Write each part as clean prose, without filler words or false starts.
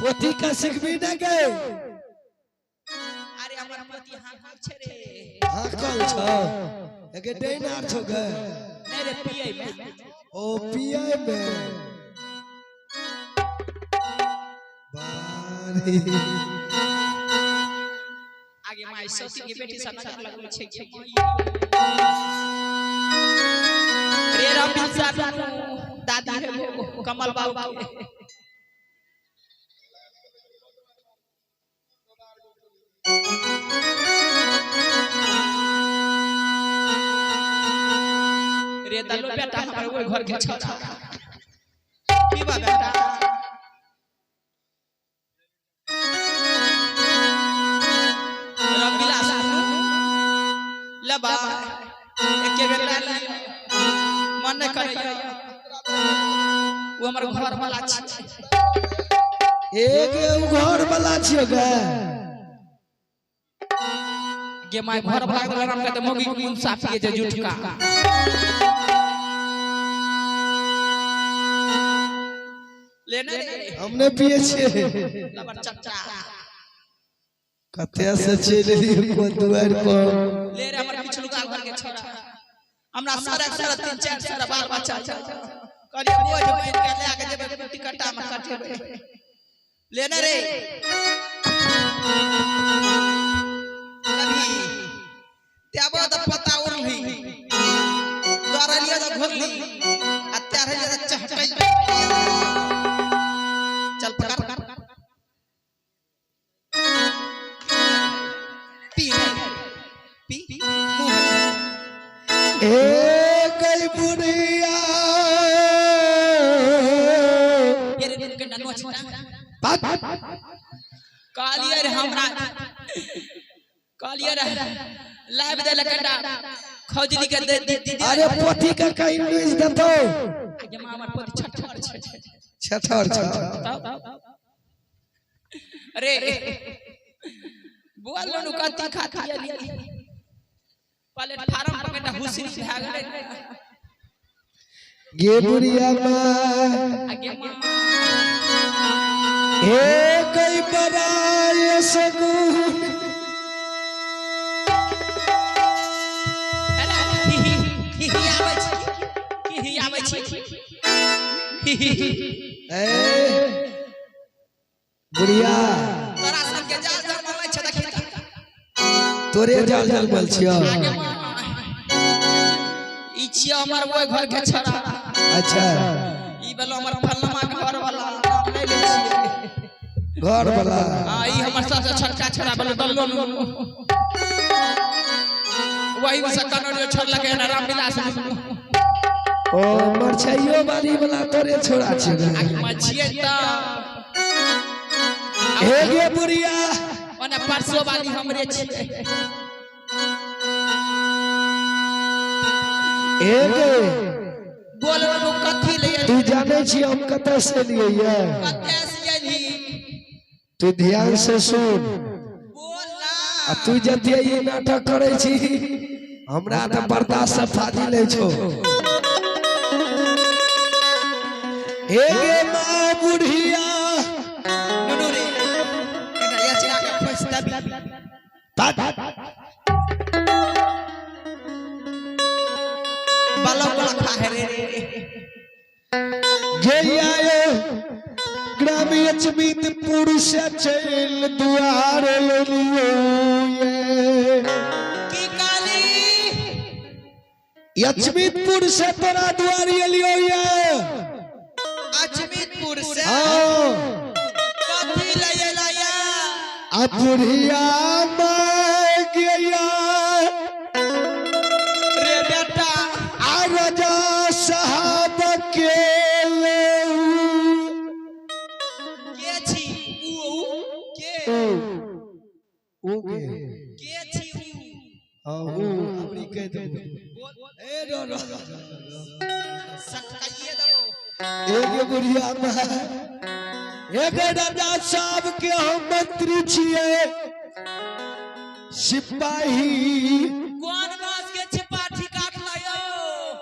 पोथी का सिखबी ने गए। अरे हमर पोती हाँकल छै रे। हाँकल छौ एके डैन आर छौ गे? नहीं रे, पियै में। ओ पियै में बारी। आगे माय, सती के बेटी सब सब लगबै छै गे रे। राम साहब दादी है वो कमल बाबू के। रे दलो बेटा, हमर ओहि घर के छौड़ा पीबा बेटा। रामविलास लेबा? एके बेर लए लिअ, मन नहि करैया। ओ हमर घर वाला छै। एक उ घर वाला छियो गे? गे my, घर वाला के राम कहते मौगी के मुंह साफ किए जे जुटका। लेने रे। हमने पिए छियै। लबर चच्चा। कते से चलि एलियै कोन दुआरि पर? ले रे, हमर पिछलुका घर के छोरा। हमरा सड़क सड़क तीन चार सड़क बाल बच्चा कहलियै बोझ बनि के लए के जेबै, कुट्टी कट्टा में कटेबै। लेने रे, कभी त्याबो तऽ पता उड़ली, दौड़लियै तऽ घुरली आ तैरलियै तऽ चहटै। चल पकड़, पी पी मुँह। ए गई बुढ़िया। ये रे के ननवा छिटा। बात। कहलियै रे, हमरा कहलियै रे लाइव दे कटा खौजली के दे दी दीदी। अरे पोथी के कहीं न्यूज देतौ। आगे माँ, हमर पोती छठर छै। छठर छ? तब अरे बोल नु, कथी खाती अली? प्लेटफार्म पर कटा हुसरी भए गेलै। गे बुढ़िया माँ। आगे माँ। ए गई बराय सगुन। अरे ही ही ही ही आबै छी, ही ही आबै छी, ही ही ही। ए बुढ़िया। तोरा सबके जाल जमल छै, देखी त। तोरे जाल जलमल छियो? आगे माँ, ई छियो हमर ओहि घर के छोरा। अच्छा। ई भेलो हमर फलनमा घर वाला, नाम नहि लै छियै। घर वाला। हाँ, ई हमर सबसे छोटका छोरा भेलो दल्लो नुनू। वही में से कनौरियो छोड़लकै हन रामविलास नुनू। ओ मरचाइयो बाली वाला तोरे छोड़ा छियो? आगे माँ, छियै तऽ। हे गे बुढ़िया। ओने परसो वाली हमरे छियै। हे गे। बोल नुनू, कथी ले? तू जानै छी हम कतऽ से एलियै ये? कतऽ से एलही? तू ध्यान से सुन। बोल ना। आ तू जते ई नाटक करै छी, हमरा तऽ बर्दाश्त से फाजिल छौ। हे गे माँ बुढ़िया। नुनू रे, एकरा यचरा के खोसि देबी। तात। बलक लखा है रे रे। गे आए ग्रामीण अचमितपुर से चल दुआर लियो ये। की काली? अचमितपुर से तोरा दुआरी एलियो ये। अजमीतपुर से? हाँ। कथी ले एला या? आ बुढ़िया मैं गया। रे बेटा। आ राजा साहब के ले। के छी ऊ? ऊ के? ऊ के? के छी ऊ? हाँ, ऊ अपनी कह देबो। ए रो रो। सटकाइए देबो। एक बुढ़िया में एक राजा साहब के हम मंत्री छियै, सिपाही। कोन मास के छिपाठी काटलयो?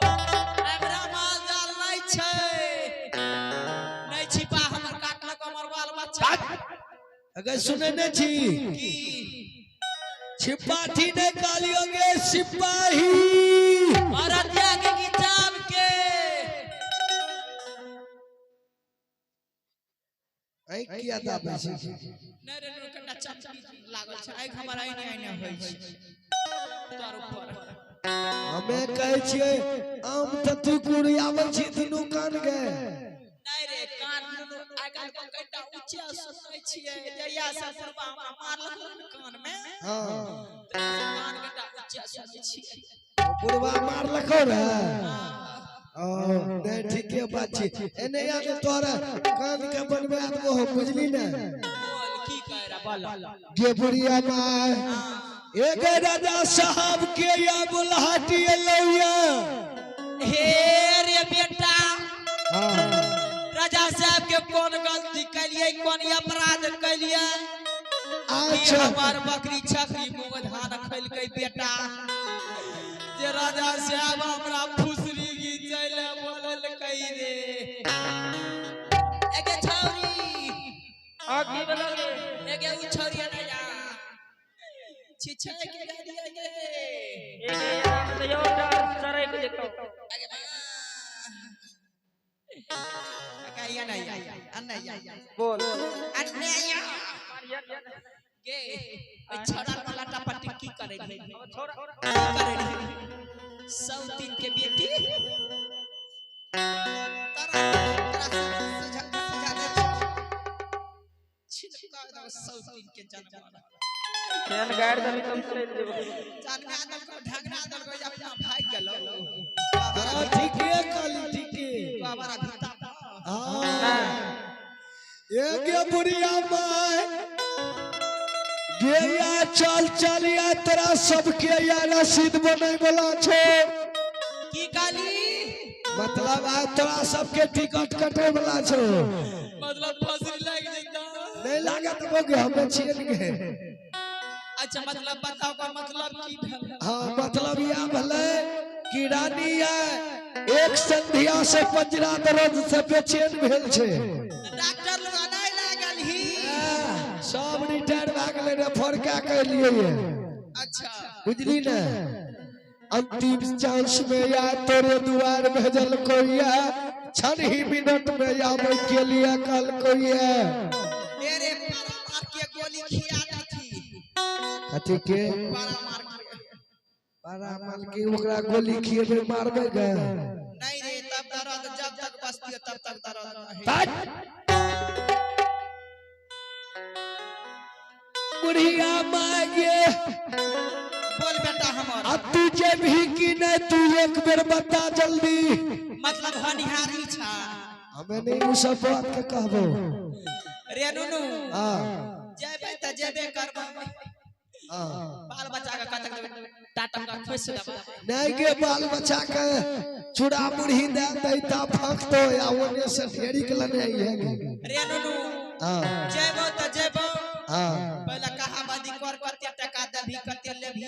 एकरा माल जाल नहि छै, नहि छिपा हमर काटलक हमर बाल बच्चा। अगर सुने ने छी की छिपाठी ने कहलियो गे सिपाही। अरतिया के किताब के ऐ किया दाबै छी? नहि रे नुनू, कनिटा चमकी लागल छै आँखि हमर आइने आइने होइ छै तोर ऊपर। हमे कहै छियै आम तऽ तू कुड़ियाबै छी दुनू कान के। नहि रे कान नुनू आइ काल्हि के कनिटा ऊँचे सुनै छियै, जहिया से बुढ़बा हमरा मारलक ने कान मे, हाँ तहिया से कान कनिटा ऊँचे सुनै छियै। बुढ़बा मारलको रे? ओ नहीं ठीके बात छी, एने या ने तोरा कान के बनबे देबो हो, बुझली ने? बोल की कह रहा बोल। गे बुढ़िया माय, एक राजा साहब के या बुलहाटी एलौया। हे रे बेटा, हाँ राजा साहब के कोन गलती कैलियै, कोन अपराध कैलियै? अच्छा हमार बकरी छकरी मूंग धान खैलकै बेटा, जे राजा साहब हमरा फुसरी घीचै ले बोललकै रे। एगे छौरी, आ की भेलो गे? एगे उ छौरी ने जा छिछै के गेलियै गे। एगे आम तऽ यौ चरैक जेतौ। अगे माँ, अगे या नहीं अन्ना या बोल। अन्ना या गे, ओइ छौड़ा लटा पट्टी की करै रहे? छोड़ा की करै रहे? सौतीन के बेटी तोरा तोरा सुझा सुझा दे छिलका दो सौतीन के जन्म केहन गाड़ि देबही तब चलि जेबौ। जानगा दलको ढंगना दलको अपना भाग गेलो। हाँ ठीके कहली, ठीके। बाबा भीता। हाँ एगे बुढ़िया माय, गेया चल चल या तोरा सबके या रसीद बनै वाला छौ। की काली? मतलब आ तोरा सबके टिकट कटे वाला छौ। मतलब फसरी लाग जेता? नहीं लागत बोगे, हमे छियन गे। अच्छा मतलब बताओ का मतलब की भेल? हाँ मतलब यह भले कि रानी या एक संध्या से पंजरा दर्द से बेचैन भेल छे। डॉक्टर लोग नहीं लागल ही? सब रिटायर भए गेलै, रेफर कए के एलियै ये। अच्छा बुझली ने? अंतिम चांस में या तोरे दुआर भेजल कोइया, क्षण ही मिनट में आबै के लिए कहल कोइया। मेरे पारा मार के गोली खिया देथी। कथी के? पारा मार के। पारा मार के ओकरा गोली खिएबै, मारबै गे? नहीं रे, तब दर्द जब तक बसती तब तक दर्द नहीं। बुढ़िया मागे, बोल बेटा हमर। अब तू जेबही कि नहीं, तू एक बेर बता जल्दी। मतलब हनिहारी छा? हमें नहीं उ सब बात के कहबो। रे नुनू, हाँ जेबे त जेबे करबै। हाँ बाल बच्चा के कतक टाटा का खुश देबै। नहीं गे, बाल बच्चा के चूड़ा मुरही दे दे ता फांक तो या ओने से ढेरी के लने आई है गे। रे नुनू, हाँ जेबो त जेबो। हाँ पहले कहाबदी कर, कते टका देबही कते लेबही?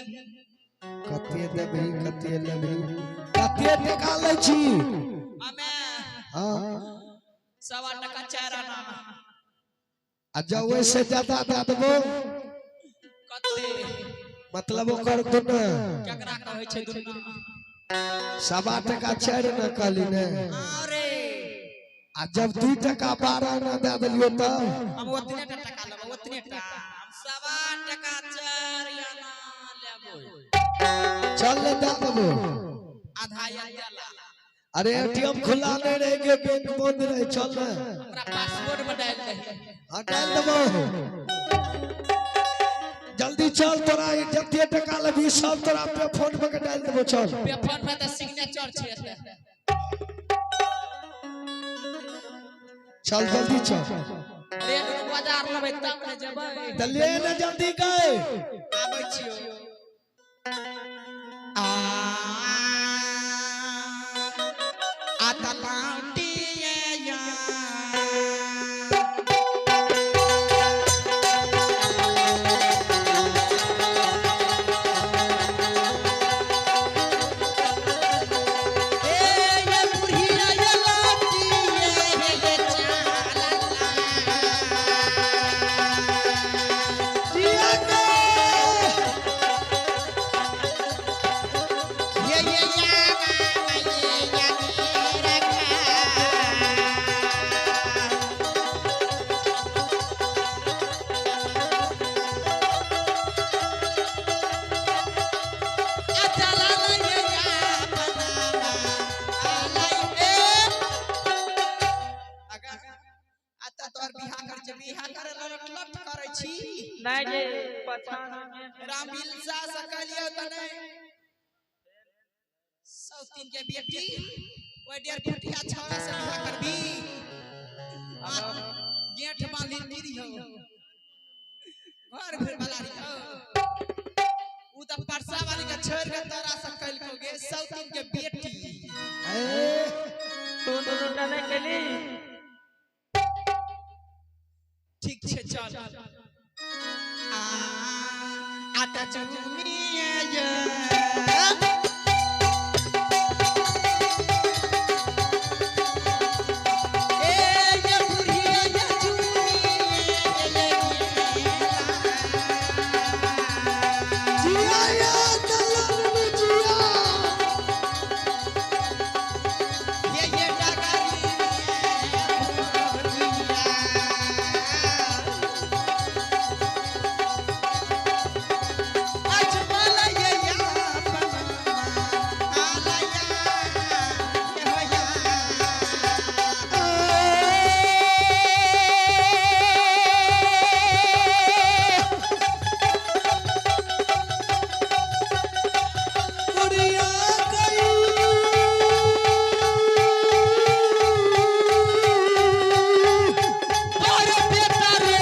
कते देबही कते लेबही, कते टका लै छी? हमे हाँ 1.25 टका 4 आना। आ जब ओइसे ज्यादा दे देबो? कते? मतलब ओकर दुना। केकरा कहै छै दुना? 1.25 टका 4 आना कहली ने? अरे आ जब 2 टका 12 आना दे देलियो तब? हम ओतने टा टका लेबै, ओतने टा। हम 1.25 टका 4 आना लेबै। चल ने दे देबो। आधा या देला। अरे एटीएम खुला नहीं रहेंगे, बैंक बंद रहे, चल ने। हमरा पासपोर्ट में डाल दही। हाँ डाल देबो, जल्दी चल। तोरा जते टका लेबही सब तोरा पे फोन पे के डाल देबो, चल। पे फोन में त सिग्नेचर छै एते। चल जल्दी चल। रे नुनू, बाजार लेबै तब ने जेबै। त ले ने जल्दी गए। आबै छियौ। आ आतलांटिए या ए ये बुढ़िया ये लाटिए हे ये चाला। तोर बियाह कर जे बियाह करे लट लट करै छी। नहीं जे पछा राम बिलसा से कहलियो त नहीं सौतीन के बेटी ओइ डेढ़ फुटिया छौड़ा से बियाह करबी। गेठ बांधी गिरी हो घर घर वाला रही हो उ त परसा वाली के छोड़ के तोरा से कहलको गे सौतीन के बेटी। ए तू दुनू टा नहीं केली। ठीक छे चल आ आता चुमिया या ए ये बुढ़िया ये चुमिया जिया या दलन में जिया। ये डगरी बुढ़िया अजमल ये या आलया ये होया। बुढ़िया गई अरे बेटा रे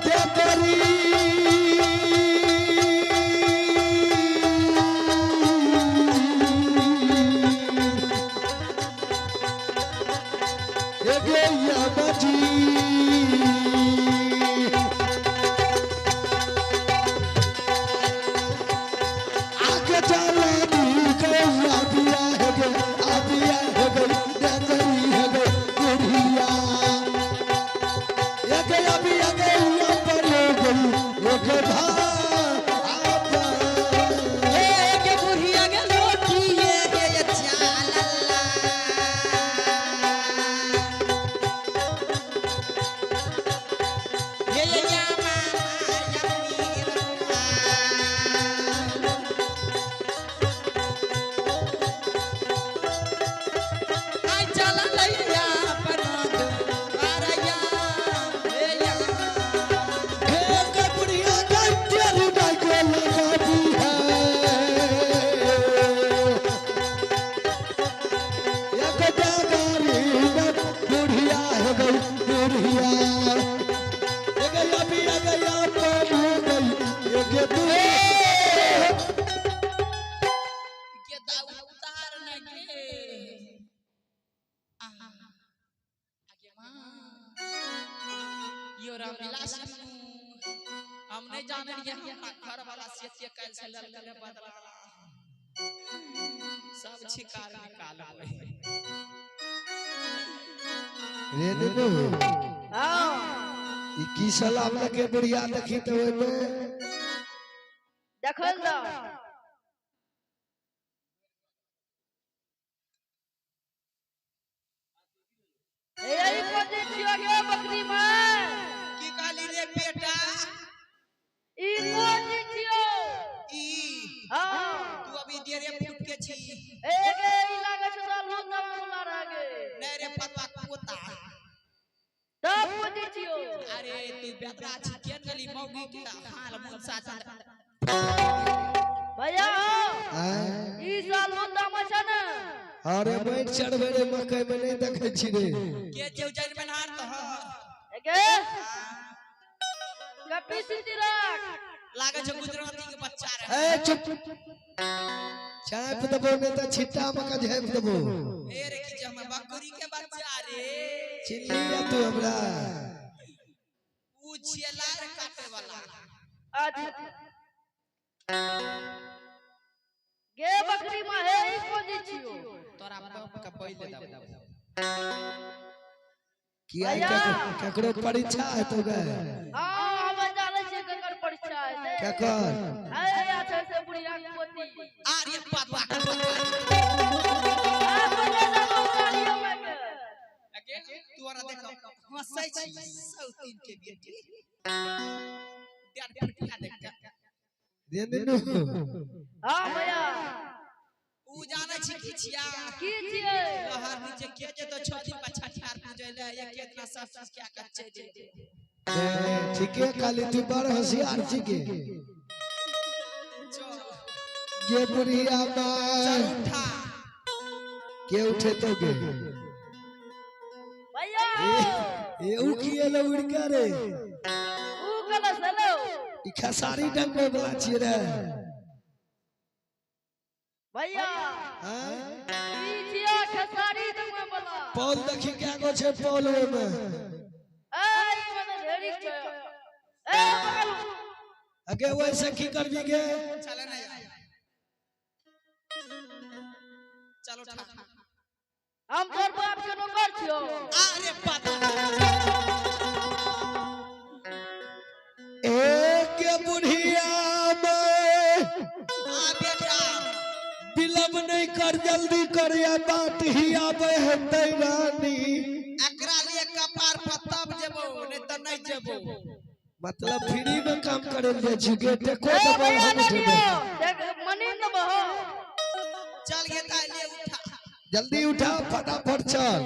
देवरी ए गैया बजी। आगे चला दी गैया बिया है गई आबिया है गई देवरी है गई बुढ़िया। एक अभी गैया पर गई एक भा एक बुढ़िया के रोटी ये चालला ये ये यामा यामी आई चल लैया पनद अरया हे या। एक बुढ़िया गई तेरी गाय को लगा दी है। एक डगारी में बुढ़िया है गई बुढ़िया। एक अभी गैया पर गई एक दू के दाऊ उतार न गे आ आगे मां यो रामविलास हम नहीं जाने रहिए हमरा घर वाला से के काल से लड़के बदला सब छिकार निकाल रे नुनू हां ई की सलाम के बुढ़िया देखी तो ओइमे देखल जा। ए ई कोन जे छियो गे बकरी में? की कहली रे बेटा? ई कोन जे छियो? ई हां तू अभी देरे फूट के छी। ए गे ई लागे छौ साल लोग ना बोला रह गे। नहीं रे पतवा पोता। तब कोन जे छियो? अरे तू बेदरा छी केन गली मौगी के हाल मुंसा भैया आय ई साल लोग दाम छै ने। अरे बैठ चढ़बे रे मकई में नहीं देखै छी रे। के जे उजर बनहार तो ह ए गे कपी सीधी राख। लागे छै गुजराती के बच्चा रे। ए चुप चाप देबो नहीं त छिट्टा में का झाप देबो। ए रे की जे हमर बकरी के बच्चा रे। चिल्ली या तू हमरा ऊ छिए लार काटे वाला। अच्छा गे बकरी में हे ई कोन जे छियो? तोरा बाप के पहिले देबो। किया केकरो परीक्षा हेतो गे? हां हम जानै छियै केकर परीक्षा हेतै। केकर? हे अच्छा से बुढ़िया के पोती। अरे पतवा के आ बोले ना बोलियो मैं के। अगे तोरा देखो हंसै छी सौतीन के बेटी डेढ़ फुटिया देख के। रे नुनू हां भैया ऊ उ जानै छी की छिया? की छियै? लहर नीचे के जेतो 6 दिन पर छठिहार पूजै ले, एक दिना सब चीज क्या के चलि जेतै। ठीके कहली, तू बड़ होशियार छी गे। चल। गे बुढ़िया चल। माय। उठा। के उठेतो गे? भैया। ए, उ की एलो उड़ के रे? ऊ गलत हेलो। ई खेसारी डंगबै वाला छियै रे। भैया। आँय? ई छियै खेसारी डंगबै वाला। पौल देखी कै गो छै पौल ओहिमे। ए, ई मने ढेरी छै। ए बगल। अगे ओहिसे की करबी गे? चल ना यार, चल उठा। हम तोर बाप के नौकर छियौ। अरे पता। एक बुढ़िया माय। आ बेटा। विलंब नहीं कर, जल्दी कर, या बात ही आवे है रानी। एकरा लिए कपार पर तब जेबो, नहीं त नहीं जेबो। मतलब फ्री में काम करे ले छी गे? टेको ए देबै भैया। हम नहि उठेबै। दियौ देख, मनी देबो हो। चल गे ताई, ले उठा। जल्दी उठा, फटाफट चल।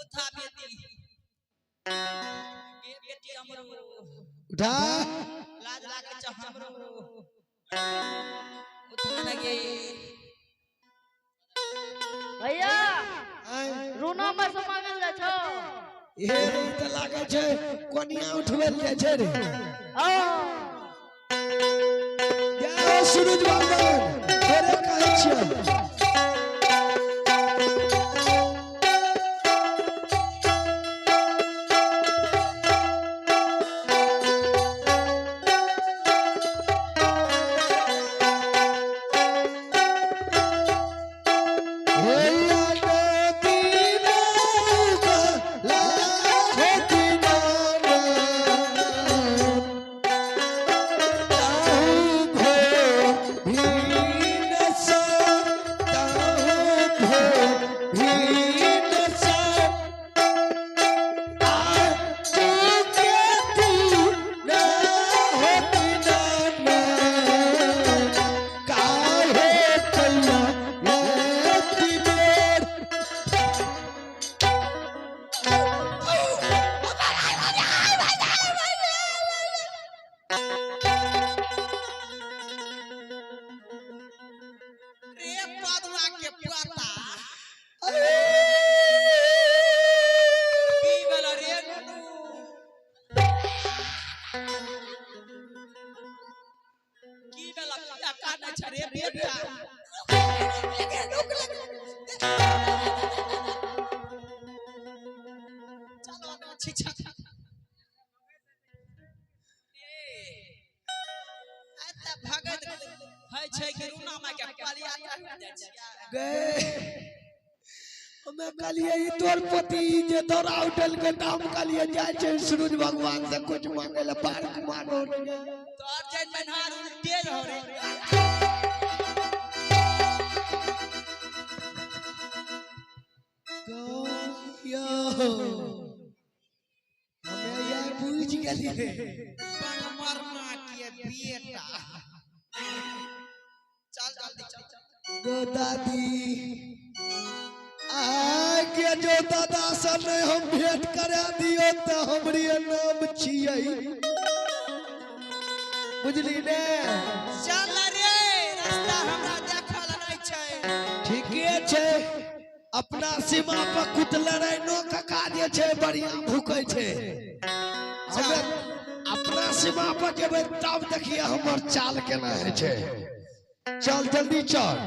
उठा बेटी, गे बेटी हमरो। उठा। लाज लागै छै हमरो, उठा न गे। भैया। आँय? रूना में से मांगल जाइ छौ। हे, ई तऽ लागै छै कोनिया उठबै लए जाइ छै रे। हाँ। जय सूरज भगवान, तोरे कहै छियौ। हे काहे रे पदवा के पता की भेलो रे नुनू? की भेलो? किया कानै छ रे बेटा? चलो ना, छी छी। ए, भगत होइ छै कि रूना माय के पलिया चढ़ जाइ छियै। गे, हमे कहलिए ई तोर पति जे दौड़ा उठल के, तऽ हम कहलिए जाइ छै सूरज भगवान से कुछ मांगे ले, बार कुमार रोड के। तोर जैन मेनहार उल्टे रहो रे। गौरिया, हमे यार बुझ गेलिए। मरना के बेटा, चल जल्दी चल। गो दादी, आगे जो दादा से नहीं हम भेंट करा दियो तऽ हमरे नाम छियै, बुझली ने? चल रे, रास्ता हमरा देखल नहीं छै। ठीके छै, अपना सीमा पर कुतलराइनो कका जे छै बढ़िया भूकै छै। हमे अपना सीमा पर जेबै तब देखिए हमर चाल केना होइ छै। चल, जल्दी चल।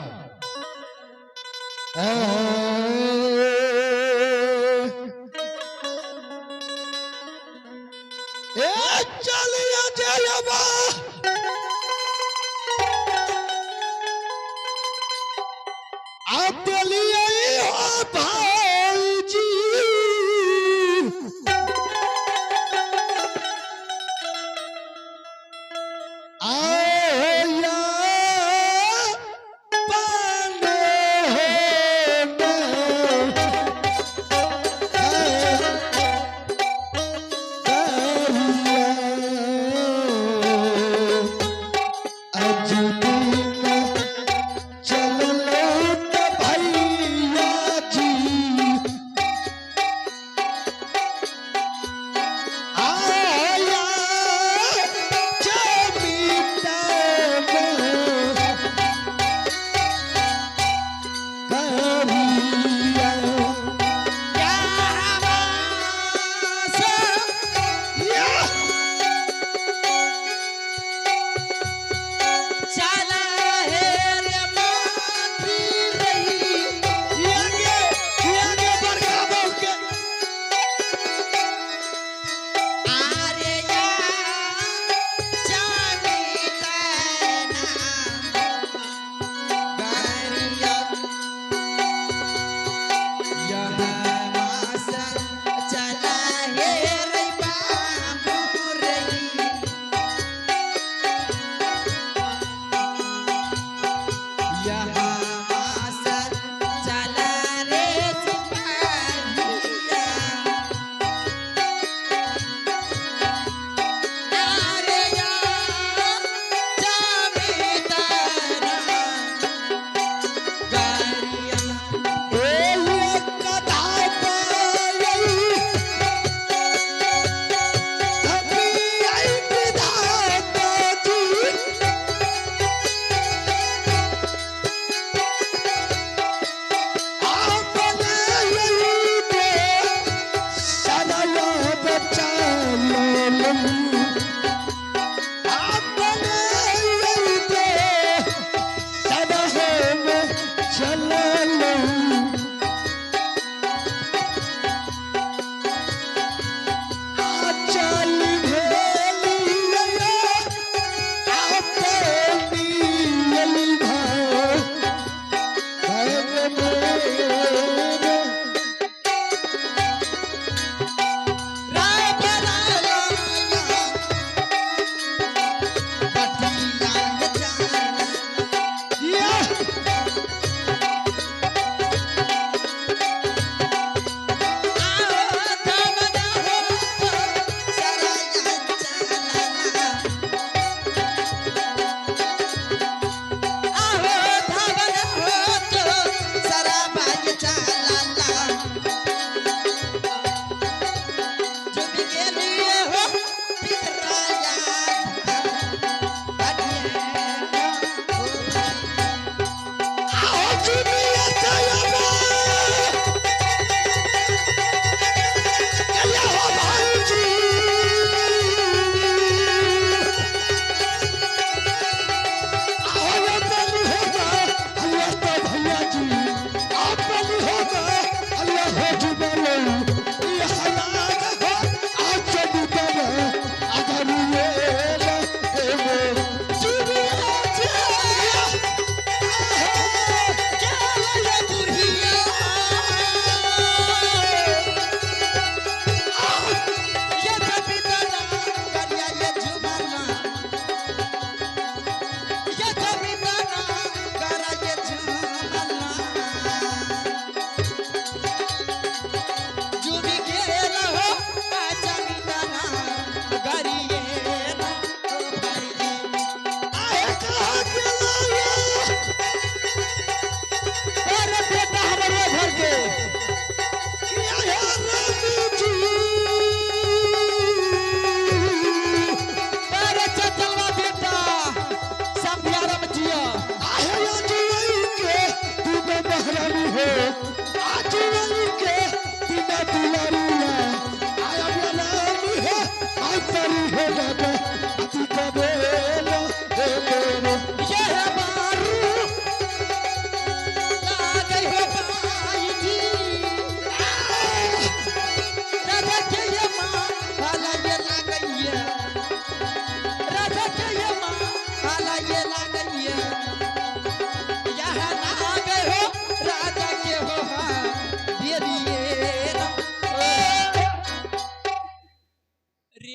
ए, चलिए जयबा। आप देलिए हो भाईजी। आया पाने हो।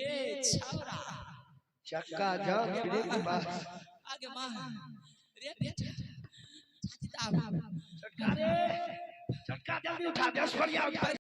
रे छौरा चक्का जाम ब्रेक पास। आगे माँ रे बेटा छाती दाब। चटका रे, चटका जल्दी उठा दे, बढ़िया उठा।